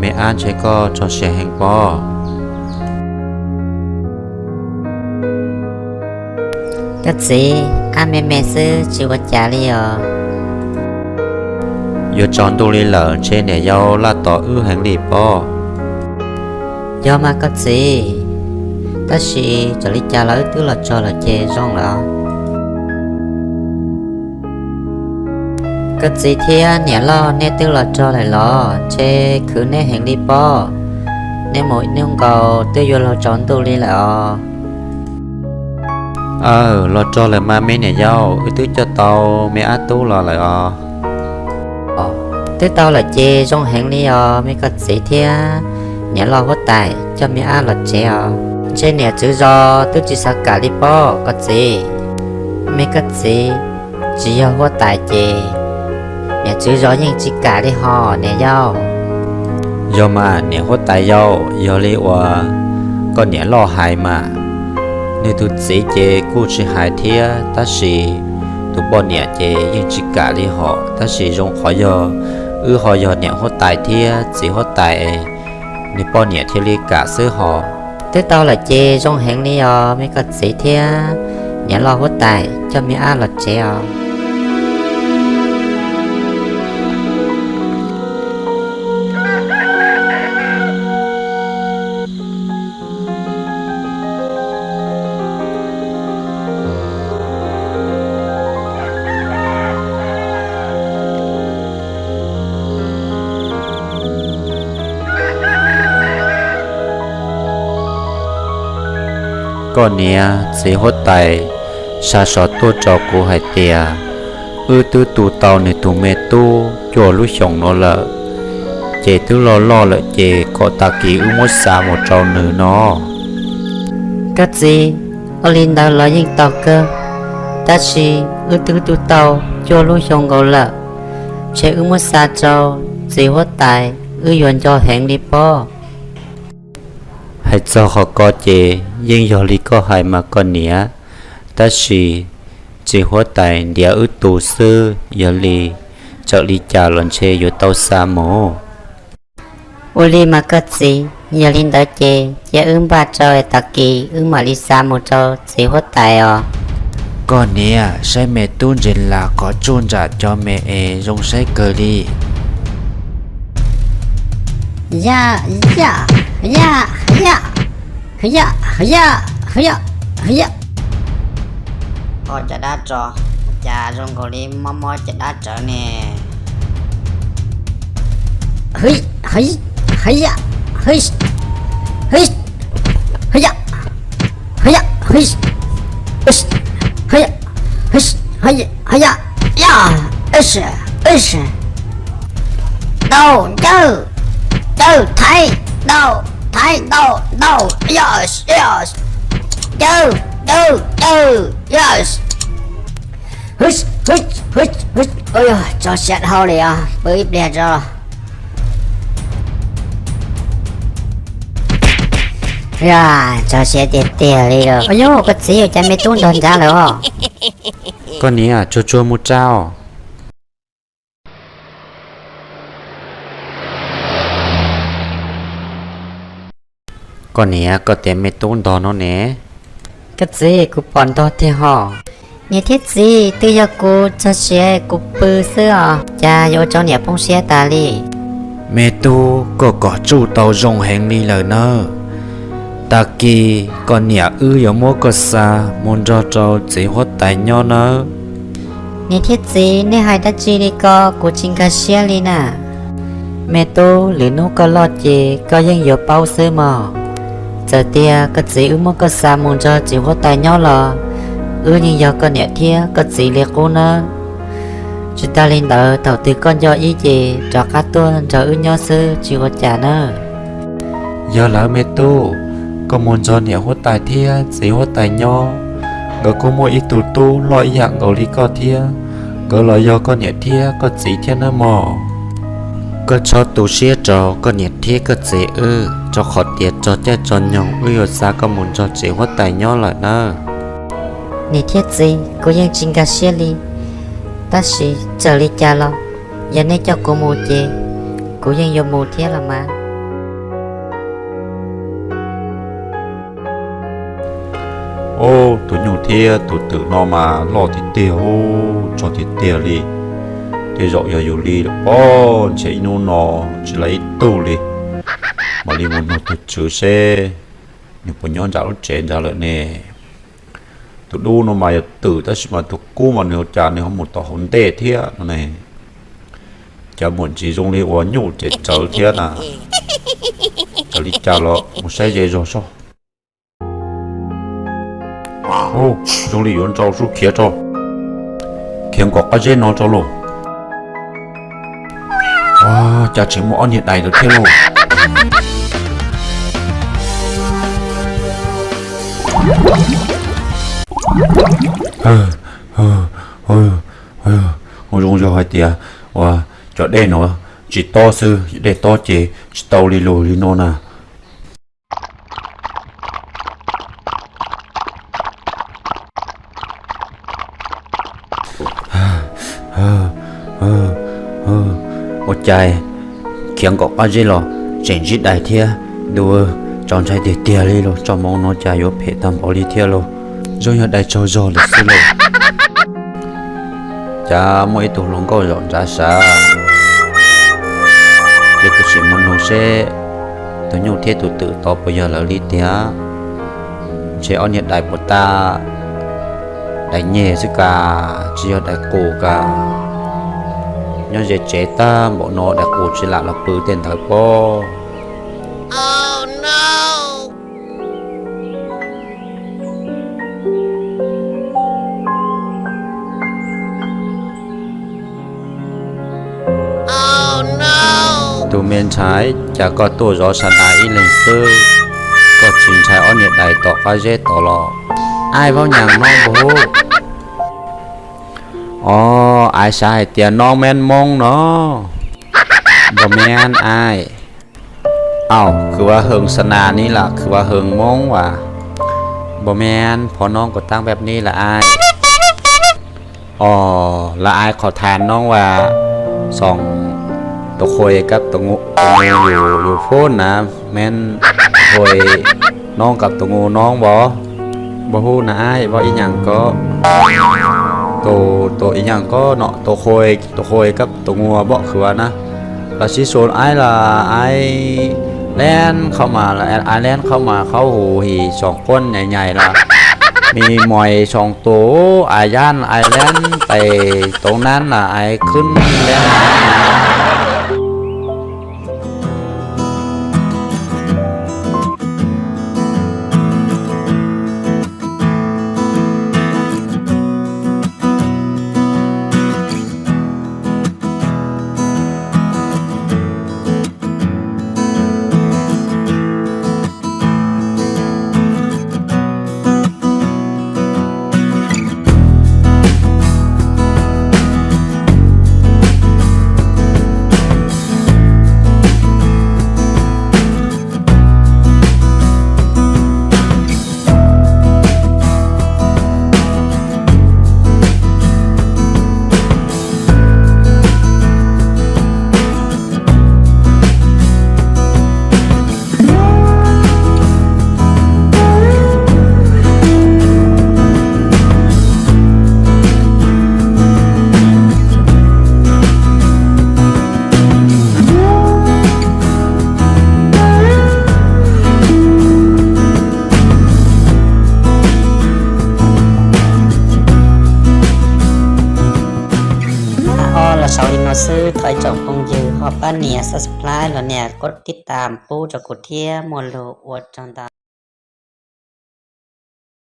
Me ab ntshe koj tso siab heev pob. Koj txiv, ab me me xwb tsis ua cas li os. Yuav tsaus ntuj li lawm ntshe niam yau laj tos wb heev li pob. Yog mas koj txiv, tab sis txawm li cas los wb twb los txog lawm ces zoo lawm. Koj txiv thiab niam loj neb twb los txog lawm los? Ntshe khwv neb heev li pob. Neb mus ib hnub nkaus twb yuav luag tsaus ntuj li lawm os. Aw, los txog lawm mas me niam yau, wb twb coj tau me ab tub los lawm os. Twb tau lawm ces zoo heev li os me koj txiv thiab niam loj huab tais, coj me ab los tsev os. Ntshe niam tswv zos twb tsis xav kam li pob koj txiv. Me koj txiv, tsis yog huab tais ces niam tswv zos yeej tsis kam li hos niam yau. Yog mas niam huab tais yau, yog li uas koj niam loj hais mas, nws tus txiv ces kuj tsis hais thiab, tab sis tus poj niam ces yeej tsis kam li hos, tab sis zoo qhov yog wb ho yog niam huab tais thiab txiv huab tais, nws poj niam thiaj li kam xwb hos. Twb tau lawm ces zoo heev li os me koj txiv thiab niam loj huab tais, coj me ab los tsev os. Koj niam txiv huab tais, xa xov tuaj rau kuv hais tias wb twb tu tau nws tus me tub cuaj lub xyoos no lawm, ces twb loj loj lawm ces kom tag kis wb muab xa mus rau nws no. Koj txiv, ua li ntawd los yeej tau kawg, tab sis wb twb tu tau cuaj lub xyoo nkaus lawm, ntshe wb muab xa rau txiv huab tais wb yuav nco heev li pob. Hais txog qhov ko ces yeej yog li koj hais mas koj niam, tab sis txiv huab tais ntiav wb tu xwb, yog li txawm li cas los ntshe yuav tau xa mus. Ua li mas koj txiv, yog li ntawd ces cia wb npaj rau es tag kis wb mam li xa mus rau txiv huab tais os. Koj niam, saib me tub ntses las qhov tsuj nram cov me es zoo saib kawg li. Ya, ya, ya, ya, ya, ya, ya, ya. Ua cas dab tso, cas zoo nkaus li mob mob caj dab tsawv ne. Ntau, ncawg, ncawg, thaiv, ntau, thaiv, ntau, ntau, ncawg, ncawg, ncawg. Tso siab dhau li os, pw ib pliag tso. Tso siab tiag tiag li os. Yog koj txiv, cas me tub ntog nrad lawm os. Koj niam, tsuag tsuag mus tso. Koj niam, koj tias me tub ntog no ne. Koj txiv, kuv pom ntog tiag hos. Niam thiab txiv, twb yog kuv tso siab kuv pw xwb os, cas yuav ua rau niam poob siab tas li. Me tub, koj kom tsuj tau zoo heev li lawm nawb. Tag kis koj niam wb yuav muab koj xa mus nrog rau txiv huab tais nyob nawb. Niam thiab txiv, nej hais dab tsi li ko, kuv tsis nkag siab li na. Me tub, lwm hnub koj loj ces koj yeej yuav paub xwb mog. Txawm tias koj txiv wb muab koj xa mus nrog txiv huab tais nyob los wb yeej yog koj niam thiab koj txiv li qub nawb. Tsis tas li ntawd, thaum twg koj nco ib ces rov qab tuaj nrog wb nyob xwb tsis ua cas nawb. Yog lawm me tub, koj mus nrog niam huab tais thiab txiv huab tais nyob, nkawd kuj muaj ib tug tub loj ib yam nkaus li koj thiab, nkawd los yog koj niam thiab koj txiv thiab nawb mog. Koj txhob tu siab rau koj niam thiab koj txiv wb, rau qhov tias txog caij txog nyoog wb yuav xa koj mus nrog txiv huab tais nyob lawm nawb. Niam thiab txiv, kuv yeej tsis nkag siab li, tab sis txawm li cas los yog nej coj kuv mus ces kuv yeej yuav mus thiab los mas. Thiab tus twm no mas loj tiag tiag, tsog tiag tiag li. Tej zaum yog yus li lawm pob, ntshe ib hnub no tsis laj ib tug li, mam li mus nug tus tswv seb nws puas nyob nram lub tsev nrad lawm ne. Tus dub no mas yog twm tab sis mas tus kub mas nws ua cas nws ho mus tom hauv ntej thiab no ne. Cas muaj ntsis zoo li uas nyuj ces tsawv thiab na. Tsawv li cas los mus saib ze zog soj. Zoo li yuav nrau sub khiav rau, khiav nkaum qab zeb no rau lauj. Ua cas tseem muaj ob niag dais ntawd thiab lauj. Ua zoo yog hais tias uas cov dej no tsis tob xwb, dej tob ces tsis tau li lus li no na. Ua cas khiav nkaum qab zeb los tseem ntsib dais thiab. Ntuj, txaus ntshai tiag tiag li lauj, txoj hmoov no cas yuav phem tag npaum li thiab lauj. Zoo yog dais tsaug zog lawm xwb lauj. Cas muaj ib tug hluas nkauj zaum nrad sav, ces kuv sim mus nug seb tus nyuj thiab tus twm tod puas yog lawv li tiag. Ntshe ob niag dais puas tas, dais nyeg xwb kas, tsis yog dais qus kas. Nyob ze tsev tag npaum no dais qus tsis lam los pw tej ntawd pob. Tus me ntxhais, cas koj tuaj zov sa das ib leeg xwb, koj tsis ntshai ob niag dais tom qab zeb tod los? Aib vaub nyas no npua hu. Os, aib xav hais tias no meej moob no. Npua meej aib. Au, khwv ua hwm sa nas ni lam khwv ua hwm moob as. Npua meej, phov noob kuv taab peb ni lam aib. Os, lam aib qhov thas noob as, xoom tus qhuas kab tus nus yus phub na, meej qhuas noob kab tus nus noob vov. Npua hu na aib, vov ib nyam ko, tus ib nyam ko no, tus qhuas kab tus nus vov khwv na. Los sib xus aib los aib leej qhov mas, aib leej qhov mas qhov hu him xoom quab nyais nyais los, me mois xoom tus aib yaj aib leej pes toob nab los aib khwb leej. Ob los xaus li no xwb, thov ib tsoom phooj ywg ho pab nias subscribe los nias koj tib tam pub rau kuv thiab, muaj lus ua tsaug ntau.